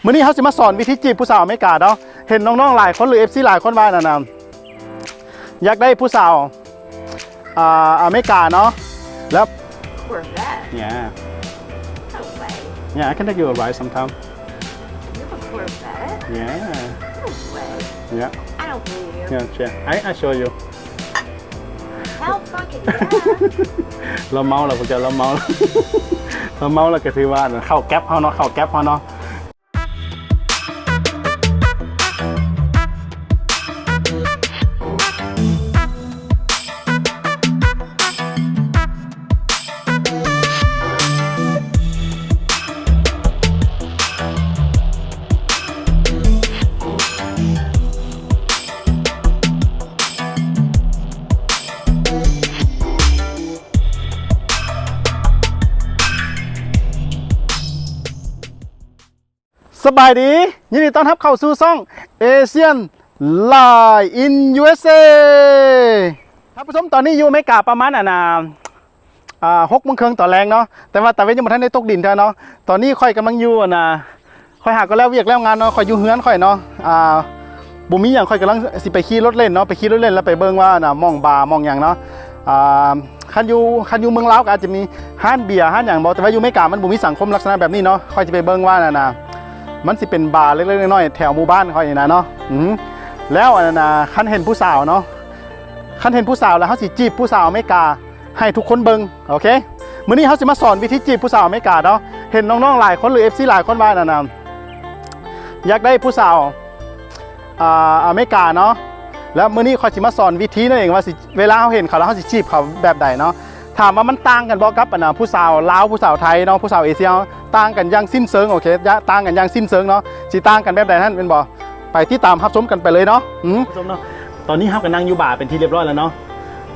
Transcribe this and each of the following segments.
ມື້ນີ້ເຮົາຊິມາສອນວິທີຈີບຜູ້ສາວອາເມລິກາເນາະ. ເຫັນນ້ອງໆຫຼາຍຄົນ ຫຼື ເອັຟຊີ ຫຼາຍຄົນວ່ານັ້ນນະ ຢາກໄດ້ຜູ້ສາວ ອ່າ ອາເມລິກາເນາະ ແລ້ວ Corvette? Yeah. No way. Yeah, I can take you a ride sometime. You have a Corvette? Yeah. No way. Yeah. I don't believe you. Yeah, sure. I, I show you. Hell fucking yeah. ລາວເມົາແລ້ວ ພວກເຈົ້າ ລາວເມົາແລ້ວ ລາວເມົາແລ້ວກໍຖືວ່າເຂົ້າແກັບເຮົາເນາະ ເຂົ້າແກັບເຮົາເນາະ. ສະບາຍດີ ຍິນດີຕ້ອນຮັບເຂົ້າສູ່ຊ່ອງ Asian Life in ຢູ ເອສ ເອ ທ່ານຜູ້ຊົມ ຕອນນີ້ຢູ່ອາເມລິກາປະມານ ອັນນ່າ ອ່າ ຫົກໂມງເຄິ່ງຕອນແລງເນາະ ແຕ່ວ່າຕາເວັນຍັງບໍ່ທັນໄດ້ຕົກດິນເທື່ອເນາະ. ຕອນນີ້ຂ້ອຍກຳລັງຢູ່ ອັນນ່າ ຂ້ອຍຫາກໍແລ້ວວຽກແລ້ວງານເນາະ ຂ້ອຍຢູ່ເຮືອນຂ້ອຍເນາະ ອ່າ ບໍ່ມີຫຍັງ ຂ້ອຍກຳລັງຊິໄປຂີ່ລົດເລ່ນເນາະ ໄປຂີ່ລົດເລ່ນແລ້ວໄປເບິ່ງວ່າ ອັນນ່າ ໝ່ອງບາ ໝ່ອງຫຍັງເນາະ ອ່າ ຄັນຢູ່ ຄັນຢູ່ເມືອງລາວກໍອາດຈະມີຮ້ານເບຍ ຮ້ານຫຍັງບໍ ແຕ່ວ່າຢູ່ອາເມລິກາມັນບໍ່ມີສັງຄົມລັກສະນະແບບນີ້ເນາະ. ຂ້ອຍຊິໄປເບິ່ງວ່າ ອັນນ່າ ມັນຊິເປັນບາເລັກໆນ້ອຍໆແຖວໝູ່ບ້ານຂ້ອຍນີ້ນະເນາະ. ອື ແລ້ວ ອັນນ່າ ຄັນເຫັນຜູ້ສາວເນາະ ຄັນເຫັນຜູ້ສາວແລ້ວ ເຮົາຊິຈີບຜູ້ສາວອາເມລິກາໃຫ້ທຸກຄົນເບິ່ງ ໂອເຄ. ມື້ນີ້ເຮົາຊິມາສອນວິທີຈີບຜູ້ສາວອາເມລິກາເນາະ. ເຫັນນ້ອງໆຫຼາຍຄົນ ຫຼື ເອັຟຊີ ຫຼາຍຄົນວ່ານັ້ນນະ ຢາກໄດ້ຜູ້ສາວ ອ່າ ອາເມລິກາເນາະ ແລ້ວມື້ນີ້ຂ້ອຍຊິມາສອນວິທີນັ້ນເອງວ່າຊິ ເວລາເຮົາເຫັນເຂົາແລ້ວ ເຮົາຊິຈີບເຂົາແບບໃດເນາະ. ຖາມວ່າມັນຕ່າງກັນບໍ່ກັບ ອັນນ່າ ຜູ້ສາວລາວ ຜູ້ສາວໄທເນາະ ຜູ້ສາວເອເຊຍ ຕ່າງກັນຢ່າງສິ້ນເຊີງ ໂອເຄ ຕ່າງກັນຢ່າງສິ້ນເຊີງເນາະ. ຊິຕ່າງກັນແບບໃດນັ້ນແມ່ນບໍ່? ໄປຕິດຕາມຮັບຊົມກັນໄປເລີຍເນາະ. ອື ທ່ານຜູ້ຊົມເນາະ ຕອນນີ້ເຮົາກໍນັ່ງຢູ່ບາເປັນທີ່ຮຽບຮ້ອຍແລ້ວເນາະ.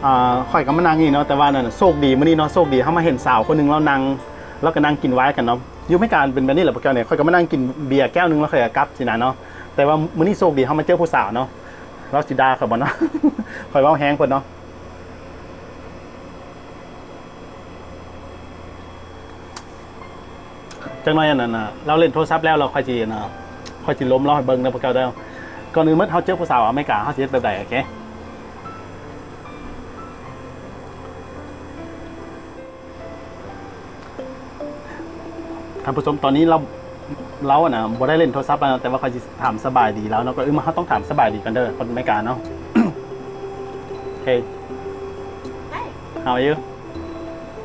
ອ່າ ຂ້ອຍກໍມານັ່ງນີ້ເນາະ ແຕ່ວ່ານັ້ນ ໂຊກດີມື້ນີ້ເນາະ ໂຊກດີເຮົາມາເຫັນສາວຄົນໜຶ່ງລາວນັ່ງ ລາວກໍນັ່ງກິນໄວນ໌ກັນເນາະ. ຢູ່ອາເມລິກາເປັນແບບນີ້ແຫຼະພວກເຈົ້ານີ້ ຂ້ອຍກໍມານັ່ງກິນເບຍແກ້ວໜຶ່ງ ແລ້ວຂ້ອຍກໍກັບຊີ້ນະເນາະ. ແຕ່ວ່າມື້ນີ້ໂຊກດີເຮົາມາເຈີຜູ້ສາວເນາະ ລາວຊິດ່າຂ້ອຍບໍ່ເນາະ ຂ້ອຍເວົ້າແຮງໂພດເນາະ. ຈັກໜ້ອຍອັນນັ້ນນະ ລາວຫຼິ້ນໂທລະສັບແລ້ວ ລາວຂ້ອຍຊິ ອັນນ່າ ຂ້ອຍຊິລົມລາວໃຫ້ເບິ່ງເດີພວກເຈົ້າເດີ. ກ່ອນອື່ນໝົດ ເຮົາເຈີຜູ້ສາວອາເມລິກາ ເຮົາຊິເຮັດແບບໃດ? ໂອເຄ ທ່ານຜູ້ຊົມ ຕອນນີ້ລາວ ລາວ ອັນນ່າ ບໍ່ໄດ້ຫຼິ້ນໂທລະສັບແລ້ວເນາະ ແຕ່ວ່າຂ້ອຍຊິຖາມສະບາຍດີລາວເນາະ. ກ່ອນອື່ນເຮົາຕ້ອງຖາມສະບາຍດີກ່ອນເດີ ຄົນອາເມລິກາເນາະ. Hey. Hi. How are you?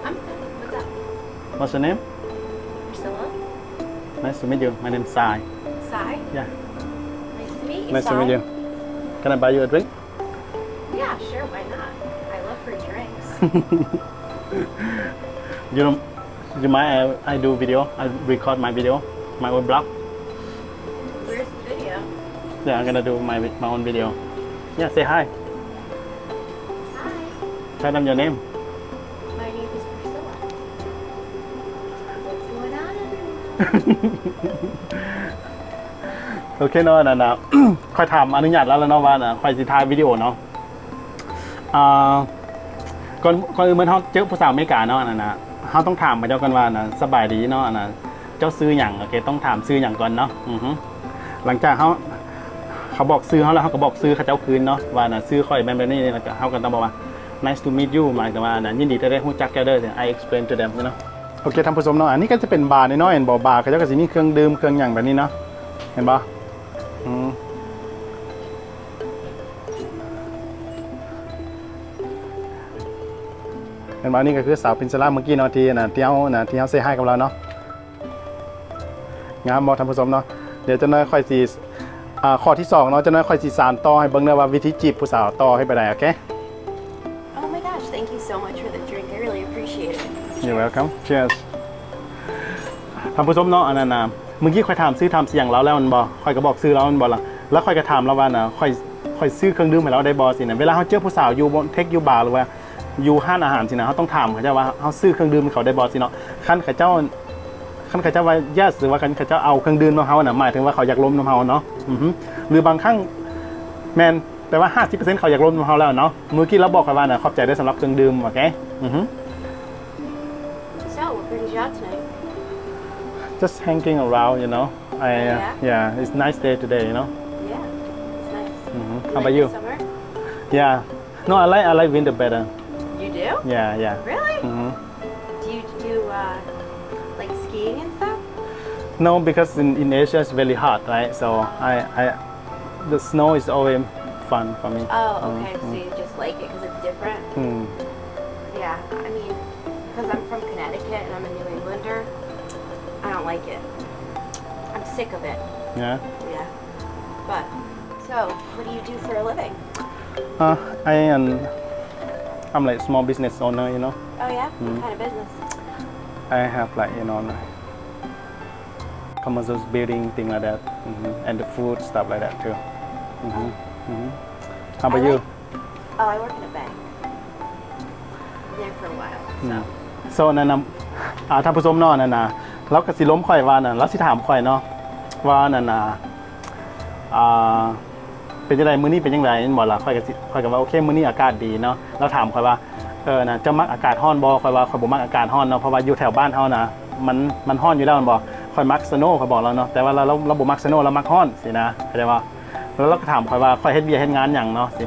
I'm good. What's up? What's your name? Priscilla. Nice to meet you. My name is Sai. Sai? Yeah. Nice to meet you, Sai. Nice to meet you. Can I buy you a drink? Yeah, sure, why not? I love free drinks. You don't, you mind I, I do video? I record my video, my own blog. Where's the video? Yeah, I'm gonna do my vi-, my own video. Yeah, say hi. Hi. Tell them your name. My name is Priscilla. What's going on, everyone? ໂອເຄເນາະ ອັນນັ້ນນະ ຂ້ອຍຖາມອະນຸຍາດລາວແລ້ວເນາະວ່ານະ ຂ້ອຍຊິຖ່າຍວິດີໂອເນາະ. ອ່າ ກ່ອນ ກ່ອນອື່ນໝົດເຮົາເຈີຜູ້ສາວອາເມລິກາເນາະ ອັນນັ້ນນະ ເຮົາຕ້ອງຖາມເຂົາເຈົ້າກ່ອນວ່ານະ ສະບາຍດີເນາະ ອັນນັ້ນ ເຈົ້າຊື່ຫຍັງ? ໂອເຄ ຕ້ອງຖາມຊື່ຫຍັງກ່ອນເນາະ. ອືຮຶ ຫຼັງຈາກເຮົາ ເຂົາບອກຊື່ເຮົາແລ້ວ ເຮົາກໍບອກຊື່ເຂົາເຈົ້າຄືນເນາະ ວ່ານະ ຊື່ຂ້ອຍແມ່ນແບບນີ້ ແລ້ວກໍເຮົາກໍຕ້ອງບອກວ່າ Nice to meet you ໝາຍຄວາມວ່ານະ ຍິນດີທີ່ໄດ້ຮູ້ຈັກເຈົ້າເດີ I explain to them you know. ໂອເຄ ທ່ານຜູ້ຊົມເນາະ ອັນນີ້ກໍຈະເປັນບານ້ອຍໆ ເຫັນບໍ່? ບາເຂົາເຈົ້າກໍຊິມີເຄື່ອງດື່ມເຄື່ອງຫຍັງແບບນີ້ເນາະ ເຫັນບໍ່? ອືມ ເຫັນບໍ່? ນີ້ກໍຄືສາວ Priscilla ເມື່ອກີ້ເນາະ ທີ່ນະ ທີ່ເຮົານະ ທີ່ເຮົາ say hi ກັບລາວເນາະ. ງາມບໍ່ທ່ານຜູ້ຊົມເນາະ? ດຽວຈັກໜ້ອຍຂ້ອຍຊິ ອ່າ ຂໍ້ທີສອງເນາະ ຈັກໜ້ອຍຂ້ອຍຊິສານຕໍ່ໃຫ້ເບິ່ງເດີວ່າວິທີຈີບຜູ້ສາວຕໍ່ເຮັດແບບໃດ ໂອເຄ? Oh my gosh, thank you so much for the drink. I really appreciate it. You're welcome. Cheers. ທ່ານຜູ້ຊົມເນາະ ອັນນັ້ນນະ ເມື່ອກີ້ຂ້ອຍຖາມຊື່ຖາມສຽງລາວແລ້ວແມ່ນບໍ່? ຂ້ອຍກໍບອກຊື່ລາວແມ່ນບໍ່ລະ? ແລ້ວຂ້ອຍກໍຖາມລາວວ່ານະ ຂ້ອຍ ຂ້ອຍຊື້ເຄື່ອງດື່ມໃຫ້ລາວໄດ້ບໍ່? ຊີ້ນະ ເວລາເຮົາເຈີຜູ້ສາວຢູ່ເທັກ ຢູ່ບາ ຫຼືວ່າຢູ່ຮ້ານອາຫານຊີ້ນະ ເຮົາຕ້ອງຖາມເຂົາເຈົ້າວ່າເຮົາຊື້ເຄື່ອງດື່ມໃຫ້ເຂົາໄດ້ບໍ່? ຊີ້ເນາະ ຄັນເຂົາເຈົ້າ ຄັນເຂົາເຈົ້າວ່າ yes ຫຼືວ່າຄັນເຂົາເຈົ້າເອົາເຄື່ອງດື່ມນຳເຮົານະ ໝາຍເຖິງວ່າເຂົາຢາກລົມນຳເຮົາເນາະ. ອືຮຶ ຫຼືບາງຄັ້ງ ແມ່ນ ແປວ່າຫ້າສິບເປີເຊັນເຂົາຢາກລົມນຳເຮົາແລ້ວເນາະ. ມື້ກີ້ລາວບອກຂ້ອຍວ່ານະ ຂອບໃຈເດີສຳລັບເຄື່ອງດື່ມ ໂອເຄ. ອືຮຶ So, what brings you out tonight? Just hanging around, you know. I, uh, Yeah? yeah, it's nice day today, you know. Yeah, it's nice. Mhm. You How about like you? the summer? Yeah. No, I like I like winter better. You do? Yeah, yeah. Really? Mhm. Do you do uh, like skiing and stuff? No, because in in Asia it's very hot, right? So I I the snow is always fun for me. Oh, Mm, okay. So mm. You just like it because it's different? Mm. Yeah. I mean, because I'm from Connecticut and I'm a New Englander, I don't like it. I'm sick of it. Yeah. Yeah. But, so, what do you do for a living? Uh, I am I'm like small business owner, you know. Oh, yeah? Mm. What kind of business? I have like, you know, like commercial building thing like that, hmm and the food stuff like that too. Hmm hmm How about you? Oh, I work in a bank. There for a while, so. So ແນະນຳ ອ່າ ທ່ານຜູ້ຊົມເນາະ ນັ້ນນະ ລາວກໍຊິລົມຂ້ອຍວ່ານັ້ນ ລາວຊິຖາມຂ້ອຍເນາະ ວ່ານັ້ນນະ ອ່າ ເປັນຈັ່ງໃດ ມື້ນີ້ເປັນຈັ່ງໃດ ແມ່ນບໍ່ລະ? ຂ້ອຍກໍຊິ ຂ້ອຍກໍວ່າ ໂອເຄ ມື້ນີ້ອາກາດດີເນາະ. ລາວຖາມຂ້ອຍວ່າ ເອີ ນະ ເຈົ້າມັກອາກາດຮ້ອນບໍ່? ຂ້ອຍວ່າ ຂ້ອຍບໍ່ມັກອາກາດຮ້ອນເນາະ ເພາະວ່າຢູ່ແຖວບ້ານເຮົານະ ມັນ ມັນຮ້ອນຢູ່ແລ້ວແມ່ນບໍ່? ຂ້ອຍມັກສະໂນ ຂ້ອຍບອກລາວເນາະ ແຕ່ວ່າລາວ ລາວ ລາວບໍ່ມັກສະໂນ ລາວມັກຮ້ອນຊີ້ນະ ເຂົ້າໃຈບໍ່? ແລ້ວລາວກໍຖາມຂ້ອຍວ່າ ຂ້ອຍເຮັດວຽກເຮັດງານຫຍັງເນາະ ຊີ້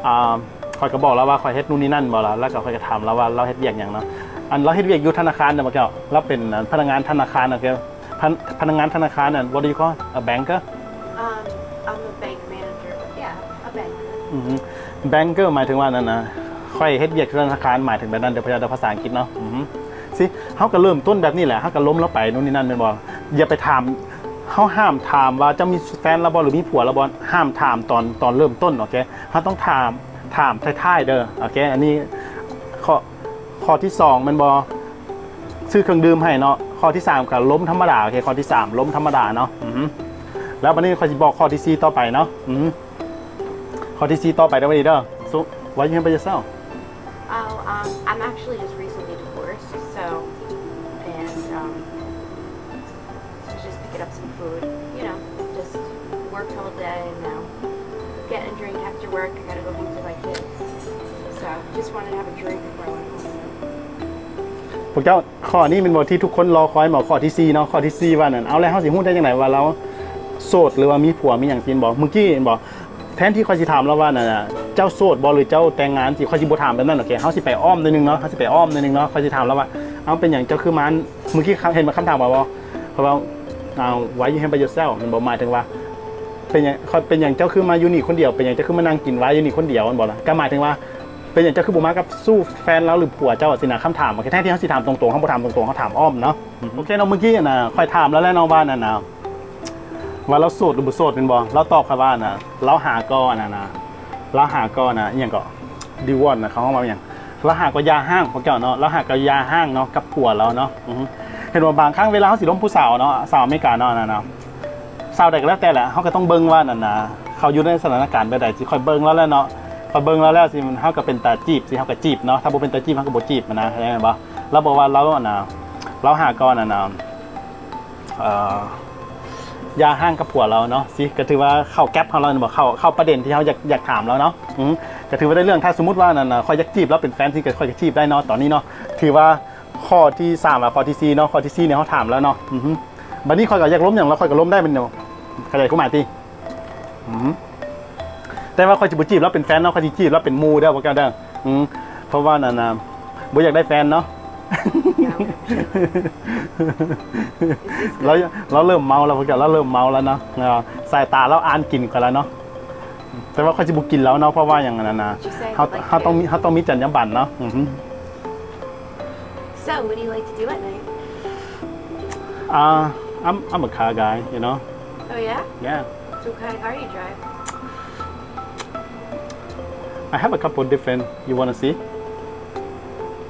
ອ່າ ຂ້ອຍກໍບອກລາວວ່າ ຂ້ອຍເຮັດນູ່ນນີ້ນັ້ນບໍ່ລະ ແລ້ວກໍຂ້ອຍກໍຖາມລາວວ່າ ລາວເຮັດວຽກຫຍັງເນາະ. ອັນລາວເຮັດວຽກຢູ່ທະນາຄານເດ້ ພວກເຈົ້າ ລາວເປັນ ອັນ ພະນັກງານທະນາຄານ ໂອເຄ ພະ ພະນັກງານທະນາຄານ ອັນ what do you call a banker? Um, I'm a bank manager. Yeah, a banker. ອືຮຶ banker ໝາຍເຖິງວ່ານັ້ນນະ ຂ້ອຍເຮັດວຽກທະນາຄານ ໝາຍເຖິງແບບນັ້ນເດີ ພາສາອັງກິດເນາະ. ອືຮຶ ຊິ ເຮົາກໍເລີ່ມຕົ້ນແບບນີ້ແຫຼະ ເຮົາກໍລົມລາວໄປ ນູ່ນນີ້ນັ້ນແມ່ນບໍ່? ຢ່າໄປຖາມ ເຮົາຫ້າມຖາມວ່າ ເຈົ້າມີແຟນແລ້ວບໍ່ ຫຼື ມີຜົວແລ້ວບໍ່? ຫ້າມຖາມຕອນ ຕອນເລີ່ມຕົ້ນ ໂອເຄ ເຮົາຕ້ອງຖາມ ຖາມທ້າຍໆເດີ ໂອເຄ. ອັນນີ້ຂໍ້ ຂໍ້ທີສອງແມ່ນບໍ່? ຊື້ເຄື່ອງດື່ມໃຫ້ເນາະ. ຂໍ້ທີສາມກໍລົມທຳມະດາ ໂອເຄ ຂໍ້ທີສາມລົມທຳມະດາເນາະ. ອືຮຶ ແລ້ວບັດນີ້ຂ້ອຍຊິບອກຂໍ້ທີສີ່ຕໍ່ໄປເນາະ. ອືຮຶ ຂໍ້ທີສີ່ຕໍ່ໄປເດີ ບັດນີ້ເດີ. So, why you here by yourself? Oh, um, I'm actually just recently divorced, so, and, um, I was just picking up some food, you know, just worked all day and now getting a drink after work. I gotta go home to my kids. So, just wanted to have a drink before I went home. ພວກເຈົ້າ ຂໍ້ນີ້ແມ່ນບໍ່ທີ່ທຸກຄົນລໍຄອຍບໍ່? ຂໍ້ທີສີ່ເນາະ ຂໍ້ທີສີ່ວ່ານັ້ນ ເອົາແລ້ວເຮົາຊິຮູ້ໄດ້ຈັ່ງໃດວ່າລາວໂສດ ຫຼືວ່າມີຜົວມີຫຍັງຊີ້ແມ່ນບໍ່? ມື້ກີ້ແມ່ນບໍ່ ແທນທີ່ຂ້ອຍຊິຖາມລາວວ່ານັ້ນນະ ເຈົ້າໂສດບໍ່ ຫຼື ເຈົ້າແຕ່ງງານ ຊິ ຂ້ອຍຊິບໍ່ຖາມແບບນັ້ນ ໂອເຄ ເຮົາຊິໄປອ້ອມໜ້ອຍໜຶ່ງເນາະ ເຮົາຊິໄປອ້ອມໜ້ອຍໜຶ່ງເນາະ. ຂ້ອຍຊິຖາມລາວວ່າ ເອົ້າ ເປັນຫຍັງເຈົ້າຄືມາ ມື້ກີ້ເຫັນວ່າຄຳຖາມວ່າບໍ່ ເຂົາເວົ້າ Why you here by yourself ແມ່ນບໍ່? ໝາຍເຖິງວ່າ ເປັນຫຍັງ ເປັນຫຍັງເຈົ້າຄືມາຢູ່ນີ້ຄົນດຽວ? ເປັນຫຍັງເຈົ້າຄືມານັ່ງກິນວາຍຢູ່ນີ້ຄົນດຽວ ແມ່ນບໍ່ລະ? ກໍໝາຍເຖິງວ່າ ເປັນຫຍັງເຈົ້າຄືບໍ່ມາກັບສູ່ແຟນລາວ ຫຼື ຜົວເຈົ້າ ຊີ້ນະ ຄຳຖາມ. ແຕ່ແທນທີ່ເຮົາຊິຖາມຕົງໆ ເຮົາບໍ່ຖາມຕົງໆ ເຮົາຖາມອ້ອມເນາະ. ໂອເຄເນາະ ມື້ກີ້ນະ ຂ້ອຍຖາມລາວແລ້ວເນາະວ່ານັ້ນນະ ວ່າລາວໂສດ ຫຼື ບໍ່ໂສດແມ່ນບໍ່? ລາວຕອບຂ້ອຍວ່ານະ ລາວຫາກໍອັນນັ້ນນະ ລາວຫາກໍນະ ອີ່ຫຍັງເກາະ divorce ນະ ເຂົາຮ້ອງວ່າຫຍັງ? ລາວຫາກໍຢ່າຮ້າງ ພວກເຈົ້າເນາະ ລາວຫາກໍຢ່າຮ້າງເນາະ ກັບຜົວລາວເນາະ. ອືຮຶ ເຫັນວ່າບາງຄັ້ງເວລາເຮົາຊິລົມຜູ້ສາວເນາະ ສາວອາເມລິກາເນາະ ນັ້ນນະ ສາວໃດກໍແລ້ວແຕ່ແຫຼະ ເຮົາກໍຕ້ອງເບິ່ງວ່ານັ້ນນະ ເຂົາຢູ່ໃນສະຖານະການແບບໃດ. ຊິຂ້ອຍເບິ່ງລາວແລ້ວເນາະ ຂ້ອຍເບິ່ງລາວແລ້ວ ຊິ ເຮົາກໍເປັນຕາຈີບ ຊິ ເຮົາກໍຈີບເນາະ ຖ້າບໍ່ເປັນຕາຈີບ ເຮົາກໍບໍ່ຈີບນະ ເຂົ້າໃຈແມ່ນບໍ່? ລາວບອກວ່າລາວອັນນະ ລາວຫາກ່ອນອັນນະ ເອີ ຢ່າຮ້າງກັບຜົວລາວເນາະ ຊິ ກໍຖືວ່າເຂົ້າແກັບເຮົາແລ້ວແມ່ນບໍ່? ເຂົ້າ ເຂົ້າປະເດັນທີ່ເຮົາຢາກ ຢາກຖາມລາວເນາະ. ອື ກໍຖືວ່າໄດ້ເລື່ອງ ຖ້າສົມມຸດວ່ານັ້ນນະ ຂ້ອຍຢາກຈີບລາວເປັນແຟນ ຊິ ກໍຂ້ອຍກໍຈີບໄດ້ເນາະ ຕອນນີ້ເນາະ. ຖືວ່າຂໍ້ທີສາມ ແລະ ຂໍ້ທີສີ່ເນາະ ຂໍ້ທີສີ່ນີ້ເຮົາຖາມແລ້ວເນາະ. ອື ບັດນີ້ຂ້ອຍກໍຢາກລົມຫຍັງ ແລ້ວຂ້ອຍກໍລົມໄດ້ແມ່ນບໍ່? ເຂົ້າໃຈຄວາມໝາຍຕິ? ອື ແຕ່ວ່າຂ້ອຍຊິບໍ່ຈີບລາວເປັນແຟນເນາະ ຂ້ອຍຊິຈີບລາວເປັນໝູ່ເດີ ພວກເຈົ້າເດີ. ອື ເພາະວ່ານັ້ນນະ ບໍ່ຢາກໄດ້ແຟນເນາະ. ລາວ ລາວເລີ່ມເມົາແລ້ວ ພວກເຈົ້າ ລາວເລີ່ມເມົາແລ້ວເນາະ. ເອີ ສາຍຕາລາວອ່ານກິນຂ້ອຍແລ້ວເນາະ. ແຕ່ວ່າຂ້ອຍຊິບໍ່ກິນລາວເນາະ ເພາະວ່າຫຍັງນັ້ນນະ ເຮົາ ເຮົາຕ້ອງມີ ເຮົາຕ້ອງມີຈັນຍາບັນເນາະ. ອື So, what do you like to do at night? Uh, I'm, I'm a car guy, you know. Oh, yeah? Yeah. So what kind of car do you drive? I have a couple different. You wanna see?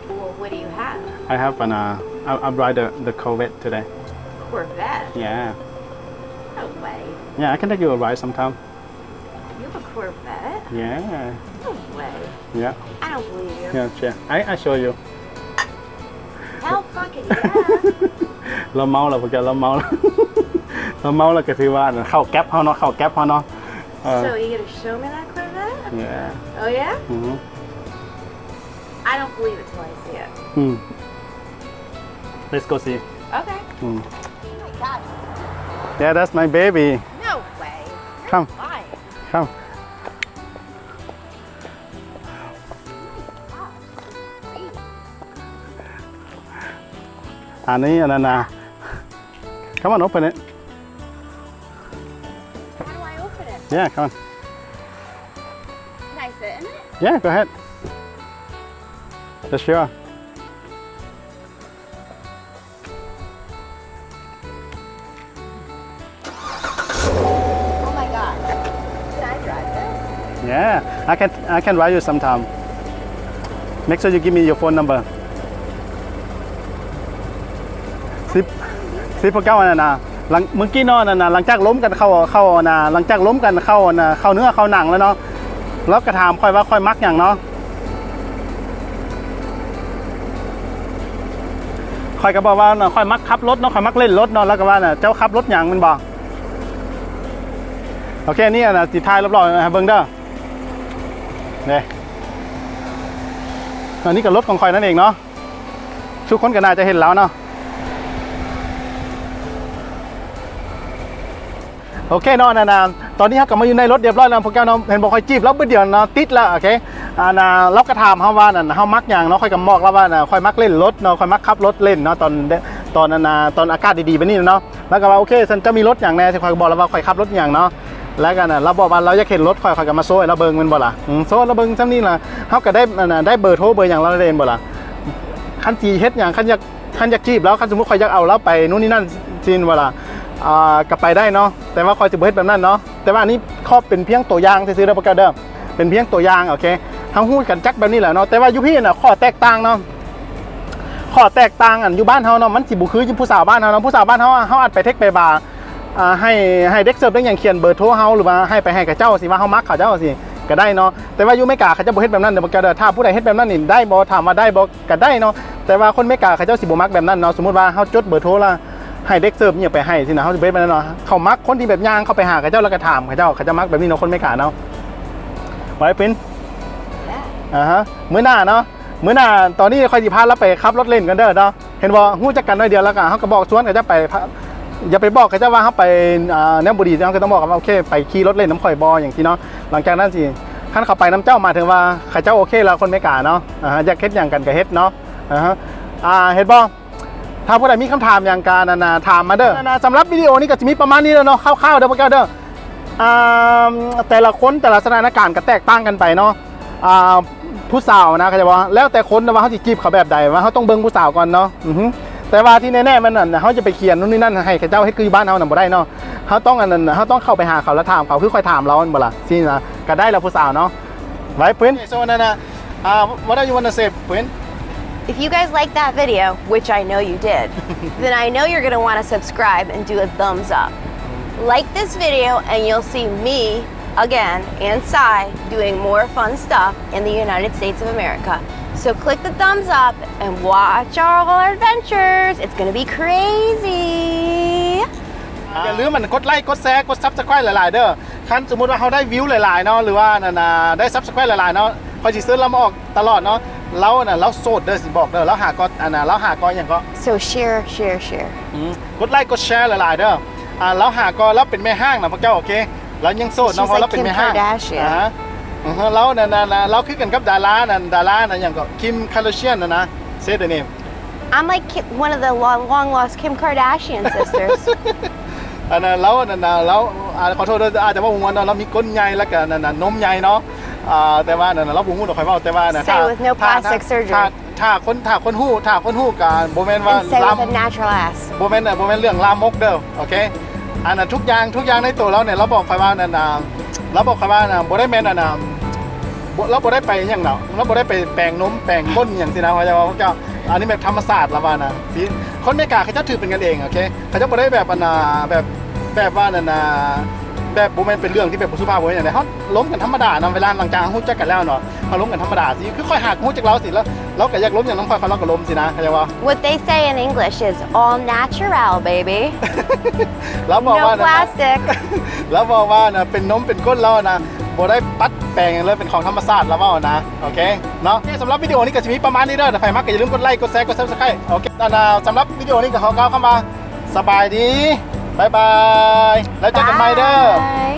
Well, what do you have? I have an, uh, I, I ride the, the Corvette today. Corvette? Yeah. No way. Yeah, I can take you a ride sometime. You have a Corvette? Yeah. No way. Yeah. I don't believe you. Yeah, sure. I, I show you. Hell fucking yeah. ລາວເມົາແລ້ວ ພວກເຈົ້າ ລາວເມົາແລ້ວ ລາວເມົາແລ້ວກໍຖືວ່າເຂົ້າແກັບເຮົາເນາະ ເຂົ້າແກັບເຮົາເນາະ. ເອີ So you gonna show me that Corvette? Yeah. Oh yeah? ອື I don't believe it till I see it. ອື Let's go see. Okay. ອື Oh my god. Yeah, that's my baby. No way. Come. Come. ອັນນີ້ອັນນັ້ນນະ. Come on, open it. How do I open it? Yeah, come on. Can I sit in it? Yeah, go ahead. Just sure. Oh my god. Can I drive this? Yeah, I can, I can drive you sometime. Make sure you give me your phone number. ສິບ ສິບ ພວກເຈົ້າ ອັນນັ້ນນະ ຫຼັງ ມື້ກີ້ເນາະ ອັນນັ້ນນະ ຫຼັງຈາກລົມກັນເຂົ້າ ເຂົ້າ ອັນນ່າ ຫຼັງຈາກລົມກັນເຂົ້າ ອັນນ່າ ເຂົ້າເນື້ອເຂົ້າໜັງແລ້ວເນາະ ລາວກໍຖາມຂ້ອຍວ່າຂ້ອຍມັກຫຍັງເນາະ. ຂ້ອຍກໍບອກວ່າ ຂ້ອຍມັກຂັບລົດເນາະ ຂ້ອຍມັກຫຼິ້ນລົດເນາະ ລາວກໍວ່າ ເຈົ້າຂັບລົດຫຍັງແມ່ນບໍ່? ໂອເຄ ນີ້ ອັນນ່າ ຊິຖ່າຍລອບໆໃຫ້ເບິ່ງເດີ ເດ້ ອັນນີ້ກໍລົດຂອງຂ້ອຍນັ້ນເອງເນາະ. ທຸກຄົນກໍໜ້າຈະເຫັນລາວເນາະ. ໂອເຄເນາະ ອັນນ່າ ຕອນນີ້ເຮົາກໍມາຢູ່ໃນລົດຮຽບຮ້ອຍແລ້ວ ພວກເຈົ້າເນາະ ເຫັນບໍ່ ຂ້ອຍຈີບລາວບຶດດຽວເນາະ ຕິດລະ ໂອເຄ ອັນນ່າ ລາວກໍຖາມເຮົາວ່າ ອັນນັ້ນ ເຮົາມັກຫຍັງເນາະ ຂ້ອຍກໍບອກລາວວ່າ ຂ້ອຍມັກຫຼິ້ນລົດເນາະ ຂ້ອຍມັກຂັບລົດຫຼິ້ນເນາະ ຕອນ ຕອນ ອັນນ່າ ຕອນອາກາດດີໆແບບນີ້ເນາະ ລາວກໍວ່າ ໂອເຄ ຊັ້ນເຈົ້າມີລົດຫຍັງແດ່ ຂ້ອຍກໍບອກລາວວ່າຂ້ອຍຂັບລົດຫຍັງເນາະ ແລ້ວກໍ ລາວບອກວ່າລາວຢາກເຫັນລົດຂ້ອຍ ຂ້ອຍກໍມາໂຊໃຫ້ລາວເບິ່ງແມ່ນບໍ່ລະ ໂຊໃຫ້ລາວເບິ່ງຊ່ຳນີ້ລະ ເຮົາກໍໄດ້ ໄດ້ເບີໂທເບີຫຍັງລາວແລ້ວແມ່ນບໍ່ລະ ຄັນຊິເຮັດຫຍັງ ຄັນຢາກ ຄັນຢາກຈີບລາວ ຄັນສົມມຸດຂ້ອຍຢາກເອົາລາວໄປໂນ່ນນີ້ນັ້ນຊີ້ແມ່ນບໍ່ລະ ອ່າ ກໍໄປໄດ້ເນາະ ແຕ່ວ່າຂ້ອຍຊິບໍ່ເຮັດແບບນັ້ນເນາະ ແຕ່ວ່າອັນນີ້ຂໍເປັນພຽງຕົວຢ່າງຊື່ໆເດີພວກເຈົ້າເດີ ເປັນພຽງຕົວຢ່າງ ໂອເຄ ເຮົາຮູ້ກັນຈັກແບບນີ້ແຫຼະເນາະ ແຕ່ວ່າຢູ່ພີ້ນະ ຂໍ້ແຕກຕ່າງເນາະ ຂໍ້ແຕກຕ່າງ ອັນຢູ່ບ້ານເຮົາເນາະ ມັນຊິບໍ່ຄືຢູ່ຜູ້ສາວບ້ານເຮົາເນາະ ຜູ້ສາວບ້ານເຮົາ ເຮົາອາດໄປເທັກໄປບາ ອ່າ ໃຫ້ ໃຫ້ເດັກເສີບເດັກຫຍັງຂຽນເບີໂທເຮົາ ຫຼືວ່າໃຫ້ໄປໃຫ້ເຂົາເຈົ້າ ຊິວ່າເຮົາມັກເຂົາເຈົ້າ ຊິ ກໍໄດ້ເນາະ ແຕ່ວ່າຢູ່ອາເມລິກາເຂົາເຈົ້າບໍ່ເຮັດແບບນັ້ນເດີ ບາງເທື່ອຖ້າຜູ້ໃດເຮັດແບບນັ້ນນີ້ໄດ້ບໍ່ ຖາມວ່າໄດ້ບໍ່ ກໍໄດ້ເນາະ ແຕ່ວ່າຄົນອາເມລິກາເຂົາເຈົ້າຊິບໍ່ມັກແບບນັ້ນເນາະ ສົມມຸດວ່າເຮົາຈົດເບີໂທລະໃຫ້ເດັກເສີບຫຍັງໄປໃຫ້ຊີ້ນະ ເຮົາຊິບໍ່ເຮັດແບບນັ້ນເນາະ ເຂົາມັກຄົນທີ່ແບບຍ່າງເຂົ້າໄປຫາເຂົາເຈົ້າ ແລ້ວກໍຖາມເຂົາເຈົ້າ ເຂົາເຈົ້າມັກແບບນີ້ເນາະ ຄົນອາເມລິກາເນາະ ໄວ້ເປັນ ອ່າຮະ ມື້ໜ້າເນາະ ມື້ໜ້າ ຕອນນີ້ຂ້ອຍຊິພາລາວໄປຂັບລົດຫຼິ້ນກັນເດີເນາະ ເຫັນບໍ່ ຮູ້ຈັກກັນໜ້ອຍດຽວ ແລ້ວກໍເຮົາກໍບອກຊວນເຂົາເຈົ້າໄປ ຢ່າໄປບອກເຂົາເຈົ້າວ່າເຮົາໄປ ອ່າ ແນວບໍ່ດີ ເຮົາກໍຕ້ອງບອກວ່າ ໂອເຄ ໄປຂີ່ລົດຫຼິ້ນນຳຂ້ອຍບໍ່ ຫຍັງຊີ້ເນາະ ຫຼັງຈາກນັ້ນຊິ ຄັນເຂົາໄປນຳເຈົ້າ ໝາຍເຖິງວ່າເຂົາເຈົ້າໂອເຄແລ້ວ ຄົນອາເມລິກາເນາະ ອ່າ ຢາກເຮັດຫຍັງກັນກໍເຮັດເນາະ ອ່າຮະ ອ່າ ເຫັນບໍ່ ຖ້າຜູ້ໃດມີຄຳຖາມຫຍັງກໍ ອັນນ່າ ຖາມມາເດີ ອັນນ່າ ສຳລັບວິດີໂອນີ້ກໍຊິມີປະມານນີ້ແຫຼະເນາະ ຄ່າວໆເດີພວກເຈົ້າເດີ ອ່າ ແຕ່ລະຄົນແຕ່ລະສະຖານະການກໍແຕກຕ່າງກັນໄປເນາະ ອ່າ ຜູ້ສາວນະ ເຂົ້າໃຈບໍ່ ແລ້ວແຕ່ຄົນນະວ່າເຮົາຊິຈີບເຂົາແບບໃດ ວ່າເຮົາຕ້ອງເບິ່ງຜູ້ສາວກ່ອນເນາະ ອືຮຶ ແຕ່ວ່າທີ່ແນ່ໆແມ່ນ ອັນ ເຮົາຈະໄປຂຽນໂນ່ນນີ້ນັ້ນໃຫ້ເຂົາເຈົ້າເຮັດຄືຢູ່ບ້ານເຮົານະບໍ່ໄດ້ເນາະ ເຮົາຕ້ອງ ອັນນັ້ນ ເຮົາຕ້ອງເຂົ້າໄປຫາເຂົາ ແລ້ວຖາມເຂົາ ຄືຂ້ອຍຖາມລາວແມ່ນບໍ່ລະ ຊີ້ນະ ກໍໄດ້ລະຜູ້ສາວເນາະ ໄວ້ເພິ່ນ ໂອເຄ ໂຊ ອັນນັ້ນນະ Uh, what do you want to say, Quinn? If you guys liked that video, which I know you did, then I know you're going to want to subscribe and do a thumbs up. Like this video and you'll see me again and Sai doing more fun stuff in the United States of America. So click the thumbs up and watch our adventures. It's going to be crazy. ຢ່າລືມ ອັນ ກົດໄລ ກົດແຊ ກົດ Subscribe ຫຼາຍໆເດີ. ຄັນສົມມຸດວ່າເຮົາໄດ້ວິວຫຼາຍໆເນາະ ຫຼືວ່າ ອັນນ່າ ໄດ້ Subscribe ຫຼາຍໆເນາະ ຂ້ອຍຊິເຊີນລາວມາອອກຕະຫຼອດເນາະ. ລາວ ອັນນ່າ ລາວໂສດເດີ ຊິບອກເດີ ລາວຫາກໍ ອັນນ່າ ລາວຫາກໍຫຍັງເກາະ So share, share, share. ອືມ ກົດໄລ ກົດແຊ ຫຼາຍໆເດີ. ອ່າ ລາວຫາກໍ ລາວເປັນແມ່ຮ້າງນະພວກເຈົ້າ ໂອເຄ ລາວຍັງໂສດເນາະ ເພາະລາວເປັນແມ່ຮ້າງ. ອ່າຮະ ອືຮຶ ລາວ ອັນນ່າ ລາວຄືກັນກັບດາລາ ອັນ ດາລາ ອັນຫຍັງເກາະ Kim Kardashian ຫັ້ນນະ Say the name. I'm like Ki-, one of the long, long lost Kim Kardashian sisters. ອັນນັ້ນລາວ ອັນນັ້ນລາວ ອ່າ ຂໍໂທດເດີ ອາດຈະເວົ້າບໍ່ມ່ວນເນາະ ລາວມີກົ້ນໃຫຍ່ ແລ້ວກະ ອັນນັ້ນ ນົມໃຫຍ່ເນາະ. ອ່າ ແຕ່ວ່າ ອັນນັ້ນ ລາວບໍ່ຮູ້ດອກ ຂ້ອຍເວົ້າ ແຕ່ວ່າ ນະ ຖ້າ ຖ້າ ຖ້າ ຄົນ ຖ້າຄົນຮູ້ ຖ້າຄົນຮູ້ກະບໍ່ແມ່ນວ່າ And say ລາ with a natural ass. ບໍ່ແມ່ນ ບໍ່ແມ່ນເລື່ອງລາມົກເດີ ໂອເຄ. ອັນນັ້ນ ທຸກຢ່າງ ທຸກຢ່າງໃນໂຕລາວນີ້ ລາວບອກຂ້ອຍວ່າ ອັນນັ້ນ ລາວບອກຂ້ອຍວ່າ ອັນນັ້ນ ບໍ່ໄດ້ແມ່ນ ອັນນັ້ນ ບໍ່ ລາວບໍ່ໄດ້ໄປຫຍັງດອກ ລາວບໍ່ໄດ້ໄປແປງນົມແປງກົ້ນຫຍັງຊີ້ນະ ເຂົາເຈົ້າວ່າ ພວກເຈົ້າ ອັນນີ້ແບບທຳມະຊາດ ລາວວ່ານະ. ທີ່ ຄົນອາເມລິກາເຂົາເຈົ້າຖືເປັນກັນເອງ ໂອເຄ ເຂົາເຈົ້າບໍ່ໄດ້ແບບ ອັນນ່າ ແບບ ແບບວ່າ ອັນນ່າ ແບບບໍ່ແມ່ນເປັນເລື່ອງທີ່ແບບບໍ່ສຸພາບ ບໍ່ແມ່ນຫຍັງໃດ ເຮົາລົມກັນທຳມະດານະ ເວລາຫຼັງຈາກເຮົາຮູ້ຈັກກັນແລ້ວເນາະ ເຮົາລົມກັນທຳມະດາ ຄືຂ້ອຍຫາກຮູ້ຈັກລາວຊີ້ ແລ້ວລາວກໍຢາກລົມຫຍັງນຳຂ້ອຍ ຂ້ອຍລາວກໍລົມຊີ້ນະ ເຂົ້າໃຈບໍ່? What they say in English is all natural, baby. ລາວບອກວ່າ No plastic. ລາວບອກວ່ານະ ເປັນນົມເປັນກົ້ນລາວນະ ບໍ່ໄດ້ປັດແປງຫຍັງເລີຍ ເປັນຂອງທຳມະຊາດ ລາວເວົ້ານະ ໂອເຄເນາະ. ໂອເຄ ສຳລັບວິດີໂອນີ້ກໍຊິມີປະມານນີ້ເດີ ຖ້າໃຜມັກກໍຢ່າລືມກົດໄລ ກົດແຊ ກົດ Subscribe ໂອເຄ. ອັນນ່າ ສຳລັບວິດີໂອນີ້ກໍຂໍກ່າວຄຳວ່າ ສະບາຍດີ ບາຍບາຍ ແລ້ວເຈີກັນໃໝ່ເດີ.